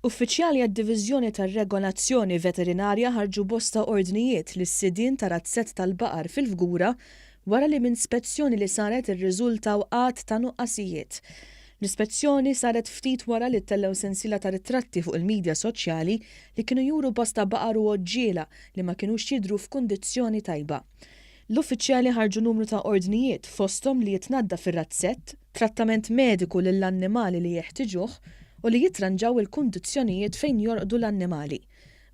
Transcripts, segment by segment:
Uffiċjali għad-Diviżjoni tar-Regolazzjoni Veterinarja ħarġu bosta ordnijiet lis-sidien ta' razzett tal-baqar fil-Fgura wara li minn spezzjoni li saret irriżultaw għadd ta' nuqqasijiet. L-ispezzjoni saret ftit wara li ttellgħu sensiela ta' ritratti fuq il-midja soċjali li kienu juru bosta baqar u għoġġiela li ma kinux jidhru f'kundizzjoni tajba. L-uffiċjali ħarġu numru ta' ordnijiet fosthom li jitnaddaf ir-razzett, trattament mediku lill-annimali li jeħtiġuh u li jitranġaw il-kundizzjonijiet fejn jorqdu l-annimali.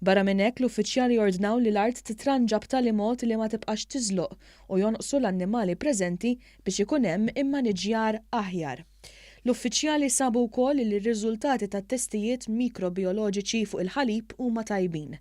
Barra minn hekk, l-uffiċjali ordnaw li l-art titranġa b'tali mod li ma tibqax tiżloq u jonqsu l-annimali preżenti biex ikun hemm immaniġjar aħjar. L-uffiċjali sabu wkoll li r-riżultati tat-testijiet mikrobijoloġiċi fuq il-ħalib huma tajbin.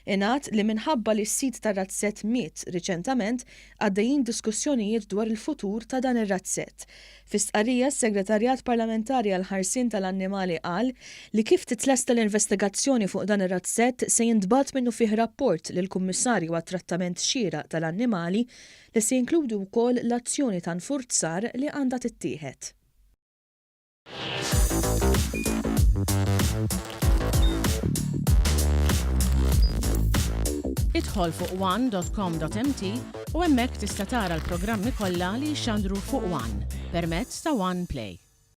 Ingħad li minħabba li s-sid tar-razzett miet riċentament, għaddejjin diskussjonijiet dwar il-futur ta' dan ir-razzett. Fi stqarrija s-Segretarjat Parlamentari għall-Ħarsien tal-Annimali qal li kif titlesta l-investigazzjoni fuq dan ir-razzett se jintbagħat minnufih rapport lill-Kummissarju għat-Trattament Xieraq tal-Annimali li se jinkludi wkoll l-azzjoni ta' nfurzar li għandha tittieħed. Idħol fuq one.com.mt u hemmhekk tista' tara l-programmi kollha li jixxandru fuq One permezz ta' One Play.